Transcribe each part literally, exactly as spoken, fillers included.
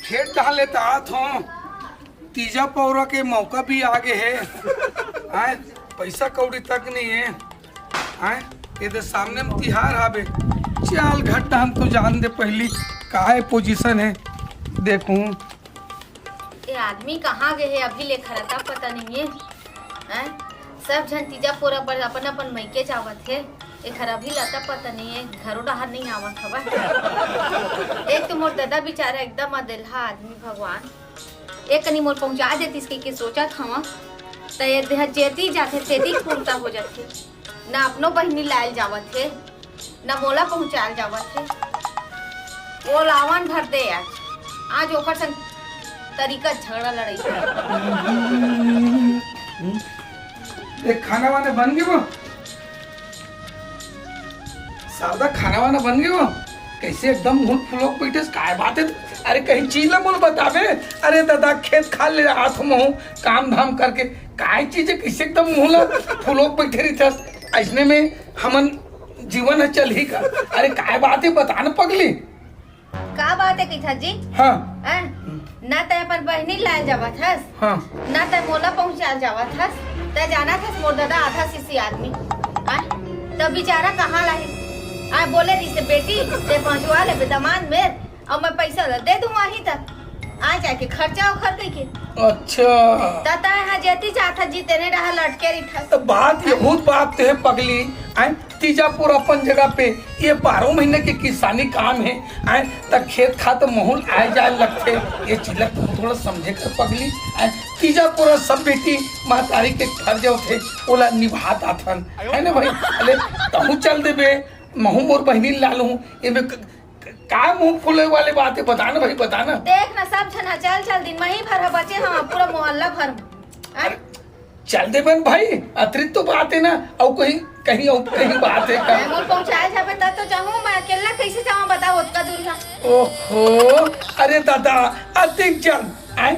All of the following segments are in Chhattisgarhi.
खेत डाले त आत हों, तीजा पौरा के मौका भी आ गे हे। आय, पैसा कौड़ी तक नहीं है। आय, ये दे सामने में तिहार हावे। चल घट्टा, हम तो जान दे पहली काय पोजीशन है, देखूं। ये आदमी कहाँ गए हे, अभी ले खरता पता नहीं है। हैं? सब झन तीजा पोरा पर अपन अपन मइके जावत हे। एखर अभी लता पता नहीं है, घरो डहर नहीं आवत हवय। एक तो मोर ददा बेचारा एकदम अदेलहा आदमी भगवान। एक कनी मोर पहुंचा देतिस कहिके सोचत हवं। त ये देह जेती जाथे तेती कुर्ता हो जाथे। ना अपनो बहिनी लायल जावत हे, ना मोला पहुंचायल जावत हे। वो लावन भर दे आज। आज ओकर संग तरीका झगड़ा लड़ाई। एक खाना वाना बन गयो? सादा खाना वाना बन गयो? कैसे एकदम मुंह फुलोक बैठे, काय बात है? अरे कहीं चीज ला मोला बताबे। अरे दादा, खेत खार ले आत हूँ, काम धाम करके, काय चीज है, कैसे एकदम मुंह ला फुलोक बैठे रहिथस? ऐसने में हमन जीवन ह चलही का? अरे काय बात है, बता न पगली। का बात है कहिथा जी? हाँ। हैं? ना तै अपन बहिनी लायल जावत हस, हाँ। ना तै मोला पहुंचायल जावत हस। तै जानत हस मोर ददा आधा सीसी आदमी। हैं? त बेचारा कहाँ लाही? आय बोले रहिसे, "बेटी, तै पहुंचवा ले दमांद मेर, अउ मैं पैसा ल दे दूं आही त।" आ जाके खर्चा ओखर कहिके। अच्छा। त तै हा जेती जात हस जी, तेने डहर लटके रहिथस। त बात यहूत बात ते हे पगली। आय, तीजा पोरा अपन जगह पे, ये बारह महीना के किसानी काम है, आय, त खेत खार त महूं ल आय जाय लगथे। ये चीज ला तू थोड़ा समझे कर पगली, आय, तीजा पोरा सब बेटी महतारी के फर्ज होथे, ओला निभात आथन, है ना भाई? अले तहूं चल देबे, महूं मोर बहिनी ला लूं, एमे क-, क-, का मुंह फुले वाले बात है, बता ना भाई, बता ना। देख ना, सब झन ह चल चल दिन, मही भर ह बचे हवं, पूरा मोहल्ला भर में। आय? अरे, चल देबे न भाई, अतरी तो बात है ना, अउ कहीं, कहीं अउ कहीं बात है का? मैं मोर पहुंचाए जाबे तब तो जाहूं, मैं अकेला कैसे जाऊं बताओ ओतका दूर का? ओहो, अरे दादा, अतिक चल, आय,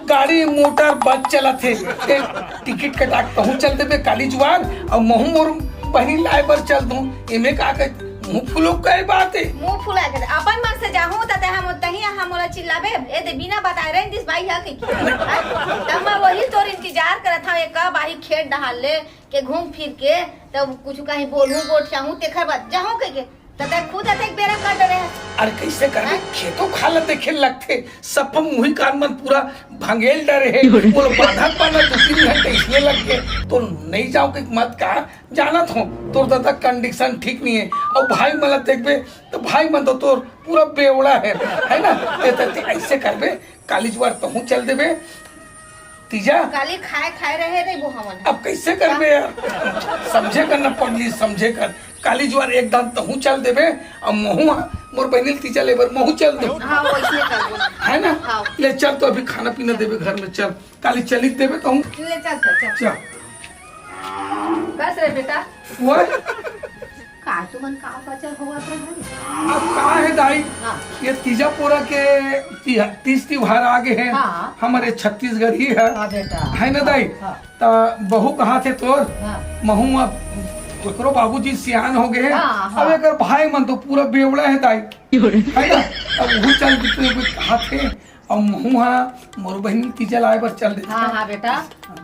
गाड़ी मोटर बस चलत हे, ते टिकट कटा के कहूं चल देबे काली जुआर, अउ महूं मोर बहिनी लाए बर चल दूं, एमे का कह मुंह फुलो कहे बात है। मुंह फुला के अपन मन से जाहूं त ते हम तही हम मोला चिल्लाबे, ए दे बिना बताए रहिन दिस भाई ह कहिके। तब मैं वही तोर इंतजार करत हंव, ए कब आही खेत डहार ले के घूम फिर के, तब कुछ कहीं बोलहूं, गोठियाहूं, तेखर बाद जाहूं कहिके। त ते खुद अतेक बेरा कर डरे हस। अरे कैसे करबे? हैं? खेतों खार ल देखे लगथे, सब मुही कान मन पूरा भंगेल डरे हे। बोलो बांधत बांधत दू तीन घंटे इसमें लग गए, तो नहीं जाओ कि मत कहा। जानत हों, तोर दादा कंडीशन ठीक नहीं है। अउ भाई मन ला देखबे, त भाई मन तो तोर पूरा बेवड़ा है, है ना? ते, ते, ते ऐसे करबे, काली जुआर तहूं चल देबे, तीजा। काली खाए, खाए रहे रे वो हमन। अब कैसे करबे यार? समझे कर ना पगली, समझे कर। काली जुआर एक दान तहूं चल देबे, अब महूं, मोर बहिनी ल तीजा ले बर महूं चल दूं। हाँ, वैसने करबो। है ना? हाँ। ले चल, तो अभी खाना पीना देबे घर में, चल। काली चली देबे तहूं। ले चल, चल, चल। चल। बस रे बेटा। वो? का तुमन का बचल होवत रहे? अब का है दाई? हाँ। ये तीजा पोरा के ति-, तीज तिहार आ गे हे। हाँ। हमर छत्तीसगढ़ी है। हाँ बेटा। है ना दाई? हाँ। त बहू कहाथे तोर? हाँ। महूं अब ओकरो बाबूजी सियान हो गे हे। हाँ, हाँ। अब एकर भाई मन तो पूरा बेवड़ा है दाई। है ना? अब वहू चल दिखे कहाथे। अउ महूं हा मोर बहिनी तीजा लाए बर चल देथे। हाँ, हाँ बेटा,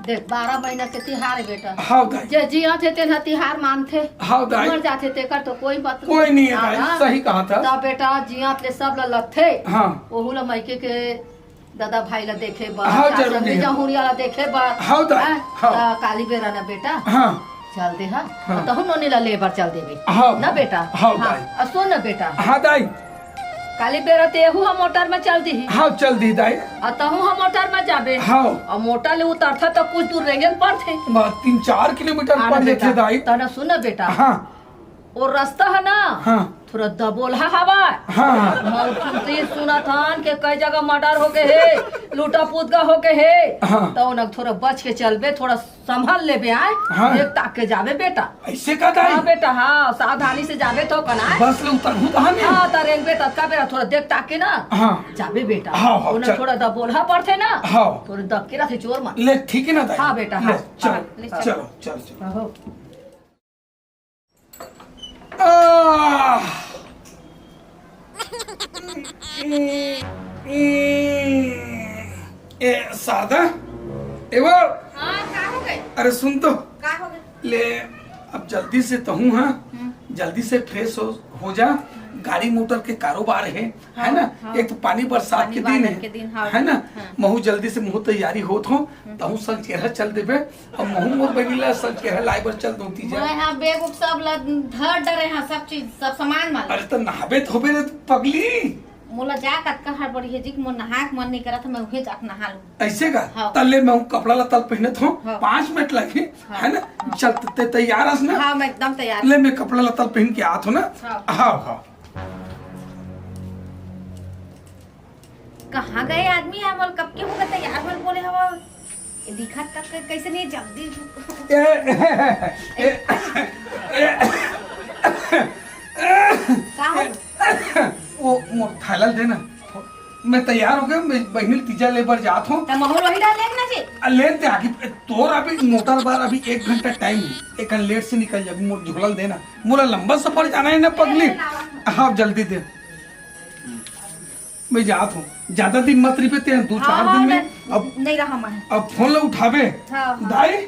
देख, बारह महीना के तिहार है बेटा। हाँ दाई। जे जियत हे तेन ह तिहार मानथे। हाँ दाई। मर जाथे तेकर तो कोई मतलब कोई नहीं है दाई, हाँ। सही कहाथा। त बेटा जियत ले सब ल लगथे। हाँ। ओहू ल मइके के दादा भाई ल देखे बर, हाँ, सास जरूरी है। जहुरिया ल देखे बर। हाँ दाई, हैं? हाँ। त काली बेरा न बेटा। हाँ। चल दे हा। हाँ। तहूं नोनी ला ले बर चल देबे। हाँ। ना बेटा? हाँ, हाँ। दाई। अउ सुन ना बेटा। हाँ, दाई। काली बेरा ते एहू ह मोटर में चल दिही। हाँ, चल दिही, दाई। अउ तहूं ह मोटर में जाबे। हाँ। अउ मोटर ले उतरथा त कुछ दूर रेंगे ल पड़थे। बा, तीन चार किलोमीटर हाँ ना पड़ बेटा। जाथे, दाई। त ना सुन ना बेटा। हाँ। वो रस्ता है ना, हाँ। थोड़ा दबोलहा हवा। हाँ, हाँ। मैं तुमसे ही सुनत हन के कई जगह मर्डर हो गए हे, लूटा पुतगा हो गए हे। हाँ। त ओनक थोड़ा बच के चलबे, थोड़ा संभल लेबे आय। हाँ। देख ताक के जाबे बेटा। ऐसे का दाई? हाँ बेटा, हाँ, सावधानी से जाबे तो कना। बस ले उतरहूँ तहाँ में? हाँ, त रेंगबे ततका बेरा थोड़ा देख ताक के ना। हाँ। जाबे बेटा। हाँ, हाँ, ओनक चल। थोड़ा दबोलहा पड़थे ना। हाँ। थोड़ा दब के रहिथे चोर मन। ले, ठीक है ना दाई? हाँ बेटा, ले, हाँ। चलो, हाँ, ले चल। चलो, चलो, चलो। आहो। आह। ए शारदा, ए वो, हाँ, का हो गए? अरे सुन तो। का हो गए? ले, अब जल्दी से तहूँ, हाँ, हम्म। जल्दी से फ्रेश हो, हो जा। गाड़ी मोटर के कारोबार है, हाँ, है ना? हाँ। एक तो पानी बरसात पानी के दिन बादल है, के दिन, हाँ, है ना? हाँ। महू जल्दी से महू तैयारी होत हो, हम्म। तहूँ संग चेहरा चल देबे, और महू मोर बहिनी ला संग चेहरा लाए बर चल दो तीजा। मैं हाँ बैग उग सब ला धर डरे हाँ, सब चीज, सब सामान माल। अरे तो नहाबे धोबे रे पगली। मोला जा कतका हड़बड़ी है जी कि मोर नहाए के मन नहीं करत, मैं उहे जाके नहा लूँ। ऐसे का? हाँ। तब ले मैं हूँ कपड़ा लत्ता पहनत हूँ, हाँ। पाँच मिनट लगे, हाँ। है ना? हाँ। चल ते तैयार हस ना? हाँ, मैं एकदम तैयार ले हूँ। मैं कपड़ा लत्ता पहन के आत हूँ ना? हाँ। हाँ, हाँ। कहाँ गए आदमी यार? मोला कब के होगा तैयार मन बोले हवा। ये दिखत तक के कैसे नहीं जल्दी। ए, ए, ए, ए, का हो? वो मोर थैला दे ना। मैं तैयार हो गया, मैं बहिनी तीजा ले बर जात हूँ। त महू रोही डाल लेना जी। आ, लेन ते आगे, तोर अभी मोटर बार अभी एक घंटा टाइम है, एक लेट से निकल जाबी, मोर झोला देना, मोला लंबा सफर जाना है ना पगली। हाँ, जल्दी दे, मैं जात हूँ, ज्यादा दिन मत रिपे ते, दो हाँ, चार हाँ, दिन में। मैं अब नहीं रहा मैं। अब फोन ला उठाबे। हाँ, हाँ। दाई,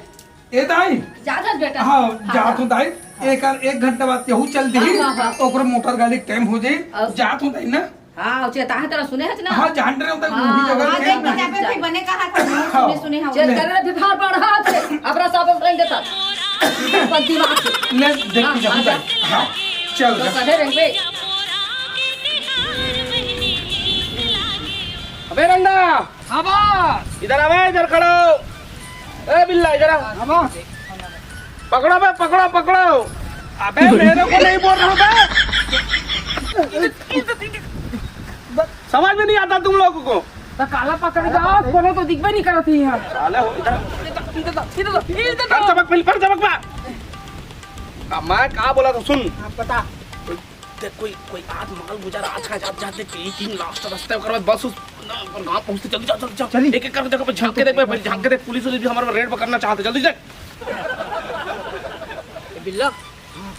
ए दाई। जात हस बेटा? हाँ, हाँ, जात हाँ। हूँ दाई। हाँ। एक, एक घंटा बाद केहू चल दिही, हाँ, हाँ, हाँ। ओकरो मोटर गाड़ी के टाइम हो जाई। अब जात हूँ दाई ना। हाँ, उचित आहे तोरा सुने हच ना? हाँ, जान रहे हो तक हाँ, वही जगह हाँ, पे देख ना। के जाबे, फिर बने कहा था, हाँ। सुने, सुने, हाँ। चल, करे रे, फिर हार पड़, हाथ से। अपना साबस रंग देता। पर दिमाग से। ले, देख हाँ, के जाऊँ हाँ, दाई। जा। हाँ, चल तो जा। कहे रंग बे। अबे रंगा। हाँ बा। इधर आ बे, इधर खड़ा हो। ए बिल्ला, इधर आ। हाँ बा। पकड़ो बे, पकड़ो, पकड़ो। अबे मेरे को नहीं बोल रहा हूँ बे। समझ में नहीं आता तुम लोगों को। तो काला पकड़ जाओ, कोनो तो दिखबे नहीं करत ही यहाँ। साले हो, इधर। इधर तो, इधर तो, इधर तो। कर चमक, पहले कर चमक बा। अब मैं का बोला था, सुन। हाँ, बता। देख, कोई, कोई आज माल गुजार, आज का जात जाते कहीं तीन लास्ट रास्ता है, ओकर बाद बस उस, ना, ओकर गांव पहुंचते, जल्दी जा, जल्दी जा। चली। एक एक करके देखो, झांक के देख, पहले झांक के देख, पुलिस उलिस भी हमारे रेड पकड़ना चाहते, जल्दी जा। ए बिल्ला,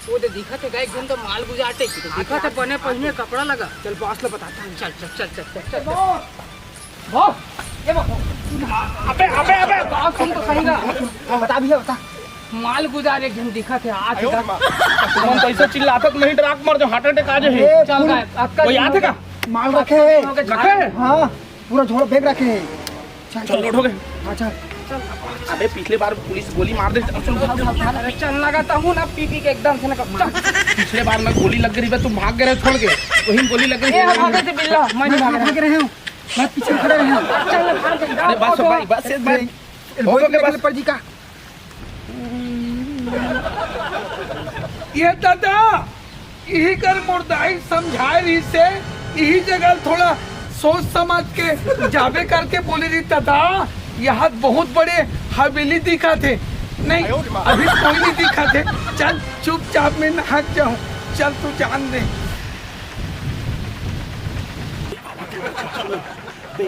वो तो दिखा थे, गाय घूम तो माल गुजार थे, दिखा थे, बने पहिने कपड़ा लगा। चल, बॉस ला बताता हूँ। चल, चल, चल, चल, चल, चल। बॉस, ये बॉस। अबे, अबे, अबे। बात सुन तो सही ना। हाँ, बता भैया, बता। माल गुजार एक झन दिखत हे, आ आयो रे माँ। तुमन तो ऐसे चिल्लाथो कि नहीं, डराक मर जाओ, हार्ट अटैक आ जाए। ए, चल पूरा गाय, अक्का कोई आथे का? माल रखे हे। रखे हे? हाँ, पूरा झोला बैग रखे हे। चल, चल, चल। लोड हो गए। हाँ, चल। अबे, पिछले बार पुलिस गोली मार दे। अरे, चल, लगाता हूँ ना, पी पी के एकदम से ना, चल। पिछले बार ना गोली लग गई, तुम भाग गए रहे छोड़ के, वही गोली लग गई। ए, भागे थे बिल्ला, मैं नहीं भाग रहा। भाग रहे हूँ, मैं पीछे खड़े रहे हूँ। चल, भाग, अरे, बस भाग, भाई, बस, एक बार। ए, हो तो के बस। पर जी का? ये दादा, इही कर मोर दाई समझाए रही से, इही जगह थोड़ा सोच समझ के जाबे करके बोले रही दादा, यहाँ बहुत बड़े हवेली दिखा थे। नहीं, अभी कोई नहीं दिखा थे। चल, चुपचाप मैं नहा जाऊँ। चल, तू जान दे।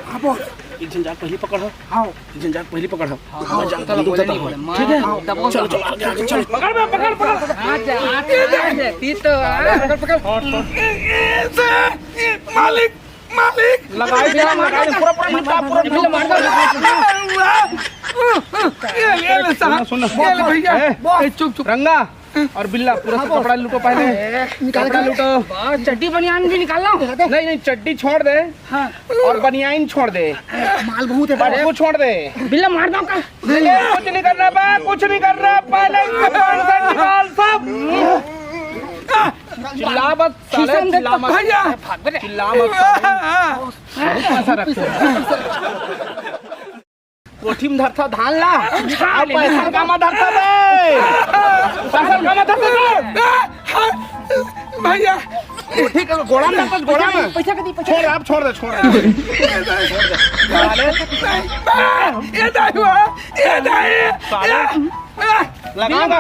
हाँ, बॉस। एक झन जाके पहली पकड़, हाँ। हाँ। एक झन जाके पहली पकड़, हाँ। हाँ, मैं जाके चलो, बंदूक बोले देता नहीं हूँ। बोले, ठीक है? हाँ, दबो चलो, दबो। चलो, आगे, आगे, चलो। पकड़, पकड़, पकड़, पकड़। हाँ, जा, हाँ, जा, जा, जा, तीर तो, हाँ। पकड़, पकड़। ए, ए, ए, मालिक, मालिक। लगाई दे, लगाई दे, पूरा, पूरा, पूरा, पूरा, पूरा। मार दो। ये, ये ले साहब। सुन, सुन। ये ले भैया। ए, ए, चुप, चुप। रंगा। और बिल्ला, पूरा हाँ, सा कपड़ा लूटो पहले। ए, निकाल कपड़ा के। लूटो। बस, चड्डी बनियान भी निकाल लो। नहीं, नहीं, चड्डी छोड़ दे। हाँ। और बनियान छोड़ दे। माल बहुत है। बस वो छोड़ दे। बिल्ला मार दो का? नहीं, नहीं, कुछ नहीं करना बे, कुछ नहीं करना। पहले इनसे पैंसठ निकाल सब। चिल्ला मत, साले, खीसा में चिल्ला मत। भैया। चिल्ला मत, साले। बहुत पैसा रखते हैं। कोठी में धरथा धान ला, आ पैसा कामा धरथा बे? पैसा कामा धरथा बे? भैया। कोठी के गोड़ा में धरथा, गोड़ा में। पैसा के दी, पैसा। छोड़, आप छोड़ दे, छोड़ दे। छोड़ दे। साले। ये दाई हुआ, ये दाई। साले। लगा ना।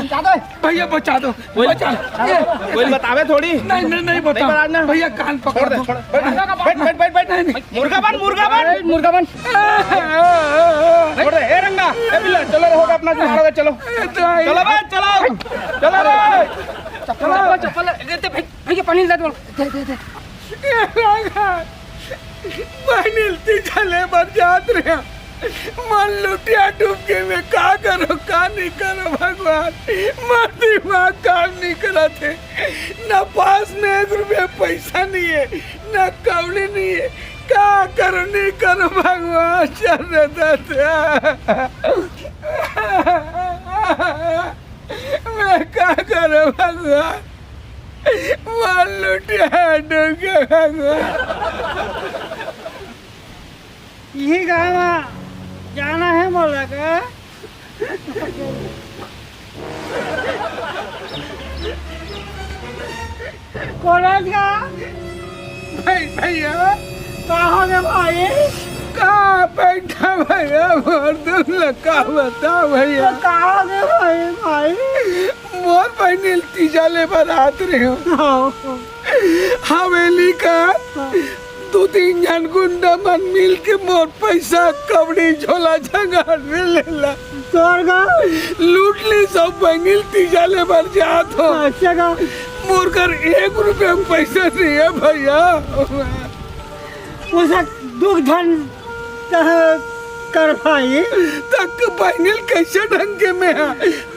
दादा। भैया बचा दो, गोली, बचा। गोली बतावे थोड़ी। नहीं, नहीं, नहीं बता। नहीं बताना। भैया कान पकड़ दो। छोड़ दे, छोड़। बैठ, बैठ, बैठ, बैठ, बैठ। नहीं, नहीं। मुर्गा बन, मुर्गा बन। अरे, मुर्गा बन। छोड़ दे, ए रंगा, ए बिल्ला, चलो रे, होगा अपना, तुम्हारा होगा, चलो। ए, दाई। चलो बे, चलो। चलो बे। चप्पल, चप्पल, चप्पल, दे, दे, भाई, भाई, ये पानी ला दो। दे, दे, दे। ए रंगा। बहिनी ल तीजा ले बर जात रहेंव, मोर लुटिया डूब गे, मैं का करों, का नहीं करों भगवान, मोर दिमाग काम नहीं करत हे, ना पास में एक रुपया पैसा नहीं है, ना कौड़ी नहीं है, का करों, नहीं करों भगवान, चल रे दादा। मैं का करों भगवान, मोर लुटिया डूब गे भगवान। इही गाँव म जाना हे मोला का? कॉलेज का? भाई, भैया। का हो गे भाई? का बैठा भैया, मोर दुख ल का बता भैया। तो का हो गे भाई, भाई? मोर बहिनी ल तीजा ले बर आत रहेंव। हाँ। हवेली का हाँ। दू तीन झन गुंडा मन मिल के मोर पैसा कौड़ी झोला झंगाट में लेला। तोर का? लूट ली सब, बहिनी ल तीजा ले बर जात हों। अच्छा का? मोर कर एक रुपया पैसा नहीं है भैया। उसे दुख धन कहाँ कर भाई? तक बहिनी ल कैसे ढंग के मैं हा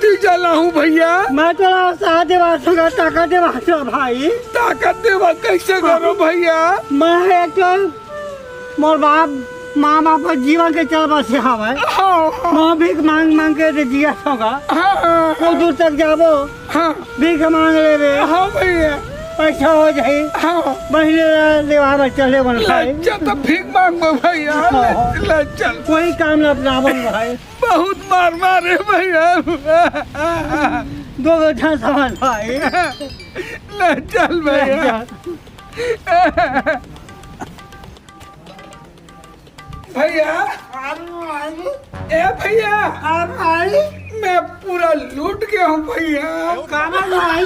तीजा लाहूँ भैया? मैं तोला उत्साह देवा सकत, ताकत देवा सकत भाई। ताकत देवा कैसे करों भैया? मैं एक तो मोर बाप, माँ बाप के जीवन के चल बसे हवय। हाँ, हाँ। मैं भीख मांग मांग के दे जियत हों गा। हाँ, हाँ, वो हाँ। दूर तक जाबो, हाँ। भीख मांग लेबे। हाँ भैया। पैसा हो जाही। हाँ। बहिनी ला देवा बर चले बन ले भाई। चल तो भीख मांगबो भैया। हाँ। ले, ले चल। कोई काम ना अपनावन भाई। बहुत मार मारे भैया। दो गो झन सामान भाई। ले चल ले भैया। चल। भैया। अरे भाई। ए भैया। अरे भाई। मैं पूरा लूट गया हूँ भैया। काबर भाई?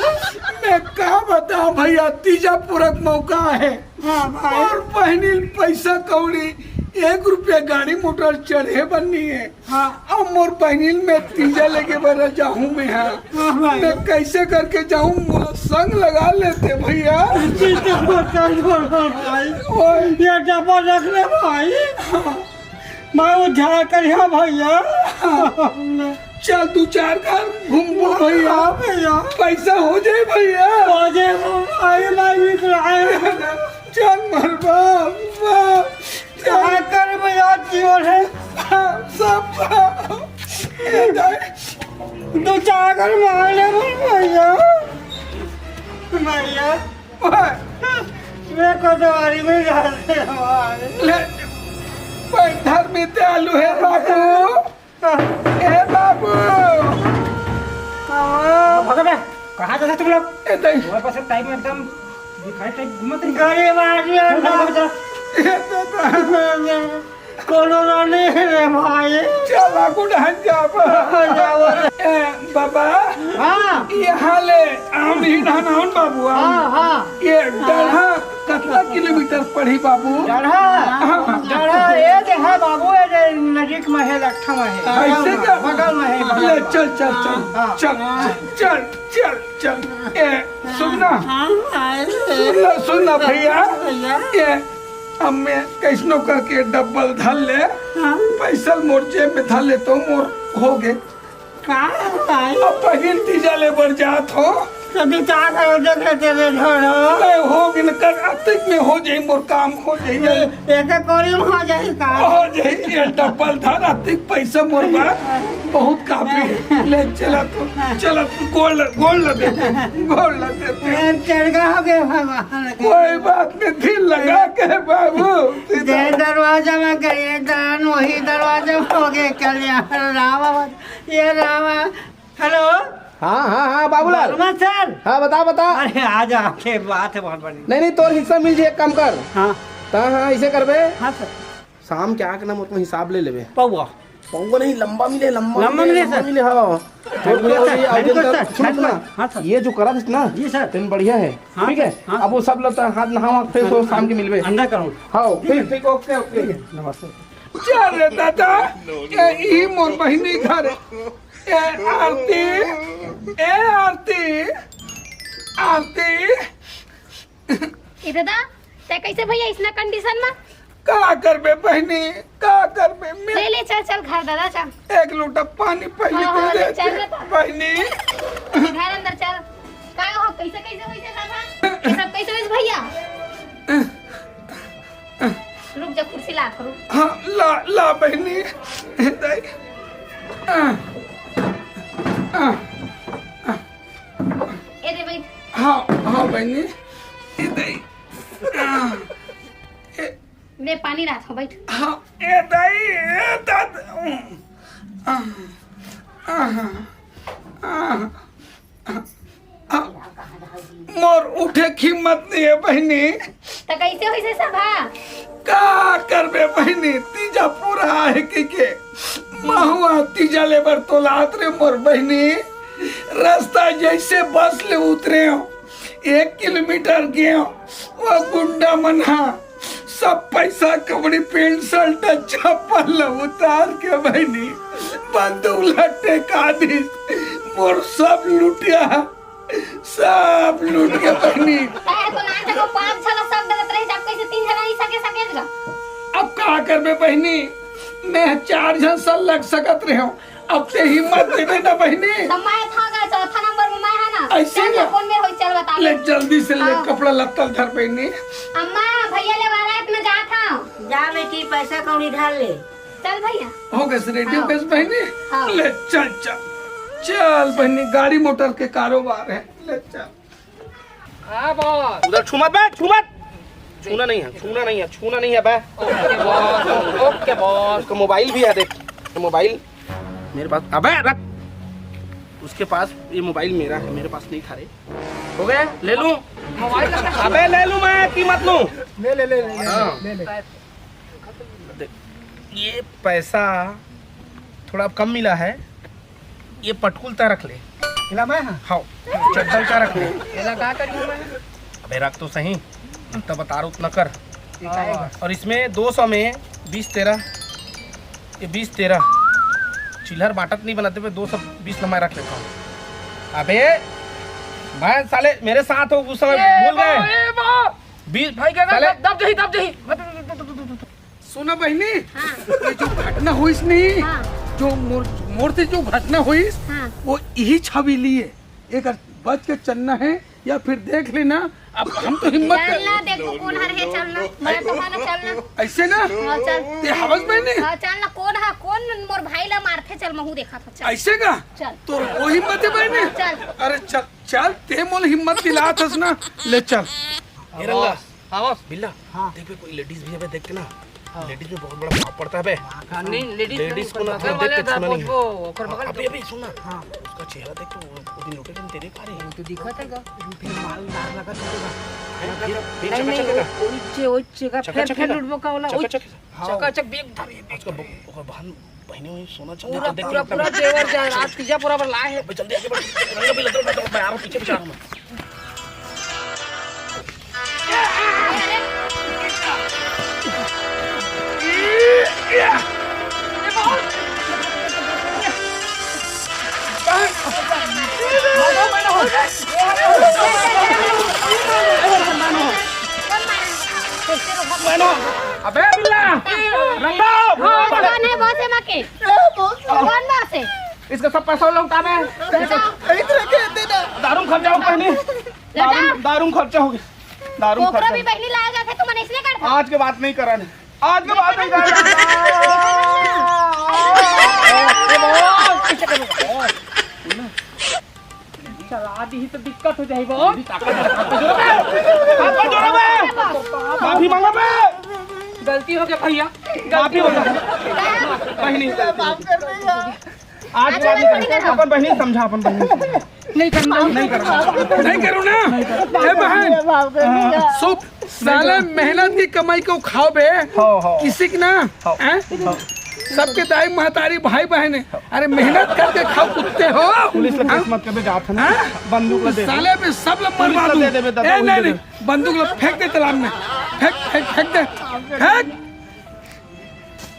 मैं का बताऊँ भैया, तीजा पुरख मौका है। हाँ भाई। और बहिनी पैसा कौड़ी, एक रुपया गाड़ी मोटर चढ़े बर नहीं है। हाँ। अब मोर बहिनी ल मैं तीजा लेके बर जाहूँ मैं हा। हाँ भाई। मैं कैसे करके जाहूँ, मोला संग लगा लेते भैया। चिंता मत कर, बोल, बोल भाई। ओए। ये डब्बा रख ले भाई। हाँ। मैं उद्धार करिहा भैया। हाँ। चल दू चार घर घूमबो भैया। हाँ भैया। पैसा हो जाए भैया। हो जाए भाई, मैं भी तो आए। चल मोर बाप, बाप। का करबे यार जीवन हे। सब, ए दाई। दू चार घर मार ले भैया। भैया। ओए। मैं कोतवारी में जाते हमारे। ले, पैथर में ते आलू है बाबू। ए बाबू। हाँ। भागो बे, कहाँ जाते तुम लोग? ए, नहीं। तुम्हारे पास टाइम एकदम भिखारी टाइप घूमत रही। गरीब आदमी है ना। भागो, भागो, चलो। ए, तो, तो। कोनो ना नहीं रे भाई। चल, आगू ढहन जाबो। हाँ, जाबो रे। ए, बाबा। हाँ। यहाँ ले, आम ही ना, ना, बाबू, आम। हाँ, हाँ। ये डढ़ा कतना किलोमीटर पड़ही बाबू? डढ़ा? हाँ। डढ़ा, ये जे है बाबू, ये जे नजीक में है, लट्ठा में है। ऐसे का? बगल में है, बगल ले, में। चल, चल, चल। हाँ। चल, चल, चल, चल। ए, सुन ना। हाँ, हाँ, सुन ना, सुन ना भैया। भैया। ए, अब मैं कैसनो करके डब्बल धर ले। हाँ। पैसा मोर जेब में धर ले तो मोर हो गे। का भाई? अब पहिल तीजा ले बर जात हो। कभी का करो देखे तेरे घर हो। मैं हो बिन कर अतिक में हो जाई, मोर काम हो जाई। ये, ये के कोरी में हो जाई का? हो जाई, ये डब्बल धर, अतिक पैसा मोर बा। बहुत काफी। ले चला तू, चला तू, गोड़ ल-, गोड़ ल दे, गोड़ ल दे। ये चढ़ गया हो गया भगवान के। कोई बात नहीं, दिल लगा के बाबू। जे दरवाजा में गए दान, वही दरवाजा में हो गए कल्याण। राम आवाज। ये रामा, हेलो। हाँ, हाँ, हाँ, बाबूलाल। वर्मा सर। हाँ, बता, बता। अरे, आ जा, के बात है बहुत बड़ी। नहीं, नहीं, तोर हिस्सा मिल जाए, एक काम कर। हाँ। ता हाँ, ऐसे करबे। हाँ, सर। शाम के आके ना, मोर हिसाब ले लेबे। पौवा। पौवा नहीं, लंबा मिले, लंबा लंबा मिले, मिले, लंबा सर। मिले, हाँ। हाँ, तो सर, अभी हाँ, अभी सर, अंदर हाँ, सुन सर। ना। हाँ, सर। ये जो करा था ना, जी, सर। तेन बढ़िया है, हाँ, ठीक है? हाँ। अब वो सब लगता है, हाथ नहावा, फिर हाँ, सो शाम के मिलबे। अंदर करो। हाँ, ठीक फिर, है। ठीक, ओके, ओके। ठीक है, नमस्ते। चल रे दादा, ए, ई मोर बहिनी घर। ए, आरती, ए, आरती, आरती। ए दादा, तै कैसे भैया इसना कंडीशन में? का करबे बहिनी, का करबे? मैं ले ले, चल चल घर दादा, चल। एक लोटा पानी पहले हाँ, दे हाँ, ले, दे चल ना तो। बहिनी। घर अंदर चल। का हो, कैसे कैसे होइसे सब, हाँ? ये सब कैसे होइसे भैया? रुक जा, कुर्सी ला, रुक। हाँ, ला ला बहिनी। दाई। आ, आ, आ। ए दे बैठ। हाँ हाँ बहिनी। ए दाई। आ, ए, ले पानी राख, बैठ। हाँ, ए दाई, ए दाद-, आ, आ, आ, आ, आ, मोर उठे के हिम्मत नहीं है बहिनी। त कैसे होइसे सब, हाँ? का करबे बहिनी, तीजा पूरा आहे के के महुआ तीजा ले बर तोलात रे मोर बहिनी। रास्ता जैसे बस ले उतरे हो, एक किलोमीटर गए हो, वो गुंडा मन हा सब पैसा कपड़ी, पेंट शर्ट चप्पल ल उतार के बहिनी बंदूक ल टेका दिस। मोर सब लुटिया, सब लूट के बहिनी। तैं तो नान जगह पाँच छह ला सब डरत रही, जब कैसे तीन जना ही सके सके गा। अब का करबे बहिनी, मैं चार झन सन लग सकत रहे हूँ, अब ते हिम्मत देबे ना बहिनी। त मैं था गा, चौथा नंबर में मैं है ना। ऐसे चल ना। कौन मेर होई, चल बता। ले जल्दी से ले हाँ। कपड़ा लत्ता धर बहिनी। अम्मा, भैया ले बारात में जात हूँ। जा बेटी, पैसा कौड़ी धर ले। चल भैया। हो गए से रेडी हो हाँ। गए से बहिनी? हाँ। ले चल चल। चल बहिनी, गाड़ी मोटर के कारोबार है। ले चल। हाँ बॉस। उधर छू मत बे, छू मत। छूना नहीं है, छूना नहीं है, छूना नहीं है बे। ओके बॉस, ओके बॉस। उसका मोबाइल भी है, देख। ये मोबाइल मेरे पास, अबे रख। उसके पास ये मोबाइल मेरा है, मेरे पास नहीं था रे। हो गया, ले लूं? मोबाइल का अबे ले लूं मैं कि मत लूं? ले ले ले ले, ले, हाँ। ले ले। देख, ये पैसा थोड़ा कम मिला है, ये पटकुल ता रख ले। इला मैं हाँ? हाँ, चड्डल का रख ले। इला का करी मैं? अबे रख तो सही, जितना बता रहा उतना कर। ये का है? और इसमें दो सौ में बीस तेरह, ये बीस तेरह, चिल्हर बांटत नहीं बनाते पे दो सौ बीस ला मैं रख लेता हूँ। अबे मैं साले मेरे साथ हो उस समय ए भूल बा, गए। ए बा। बीस भाई क्या साले दब, दब जही, दब जही। सुना बहिनी, हाँ। ये जो घटना होइस नहीं, हाँ। जो मोर, मोर से जो घटना होइस, हाँ। वो यही छवि लिए। एक बच के चलना है या फिर देख लेना। अब हम तो हिम्मत कर चल ना, देखो कौन हर है, चल ना। मैं तो हूँ ना, चल ना। ऐसे ना? हाँ, चल। ते हवस बहिनी? हाँ, चल ना, कौन है, कौन मोर भाई ला मारथे, चल महू देखा था, चल। ऐसे का? चल। तो वो हिम्मत है बहिनी? हाँ, चल। अरे चल, चल, ते मोल हिम्मत दिलात हस ना, ले चल। ए रंगा, हाँ बॉस। बिल्ला, हाँ। देख बे, कोई लेडीज भी है बे, देख के ना। हाँ। लेडीज में बहुत बड़ा प्रभाव पड़ता है बे। हाँ, नहीं, लेडीज लेडीज को ना बगल थोड़ा देख वाले के था, छूना वो, नहीं है। वो, ओकर बगल अभी, में। अभी सुन ना। हाँ। उसका चेहरा देख तो वो, वो दिन लुटे दिन तेरे पा रहे हैं। तू दिखा था क्या? फिर माल डार लगा था तेरा। हैं? फिर, फिर नहीं, नहीं, चकाचक है वो, क्या? वो इच्छे, वो इच्छे का, फिर, चकाचक है फिर ना? लुटबो का वाला, वो चकाचक है। हाँ। चकाचक भी एकदम। आजकल ब-, ओकर बहन बहिनी वही सोना चांदी पूरा, तो देख के पूरा, मतलब पूरा जेवर जायदाद तीजा पूरा बरला है। अबे जल्दी आगे बढ़। रंगा भी लग रहा है, मैं आ रहा हूँ, पीछे पीछे आ रहा हूँ मैं। अबे बिल्ला, रंगा। हाँ, कौन है बॉस है माँ के? कौन बॉस है? इसका सब पैसा लौटा दे। लौटा। दारू में खर्चा हो बहिनी। लौटा। दारू, दारू में खर्चा हो गया। दारू में ओकरो खर्चा भी हो गया। बहिनी लाया जाथे, तू मन इसने करथा। आज के बात नहीं करन। आज के बात नहीं करन। चला दी तो दिक्कत हो जाई बॉस। माफी मांगा बे। गलती हो गया भैया, माफी गलती हो हो गया। गया। बहिनी, माफ कर दे यार। आज के बाद नहीं करना। अपन बहिनी समझा, अपन बहिनी समझा। नहीं करना, नहीं करना। नहीं करूँ ना। ए बहन, माफ कर दे यार। सुप, साले मेहनत की कमाई को खाओ बे। हाँ, हाँ। किसी की ना, हाँ। हैं? हाँ। सबके दाई महतारी भाई बहन है। अरे मेहनत करके खाओ कुत्ते हो। पुलिस ला हाँ? केस मत करबे, जात है ना। हाँ? बंदूक ला दे दे। साले भी सब ला पुलिस ला मरवा दूँ। दे देबे, दादा, ए, वही नहीं, दे दे। नहीं, बंदूक ला फेंक दे तालाब में। फेंक, फेंक, फेंक दे। फेंक।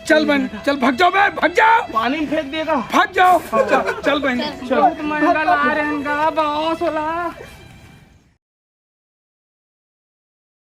चल बहन, चल भाग जाओ बे, भाग जाओ। पानी में फेंक देगा। भाग जाओ। चल, चल बहन, चल। बहुत महंगा ला रहे हैं गा, बॉस वाला।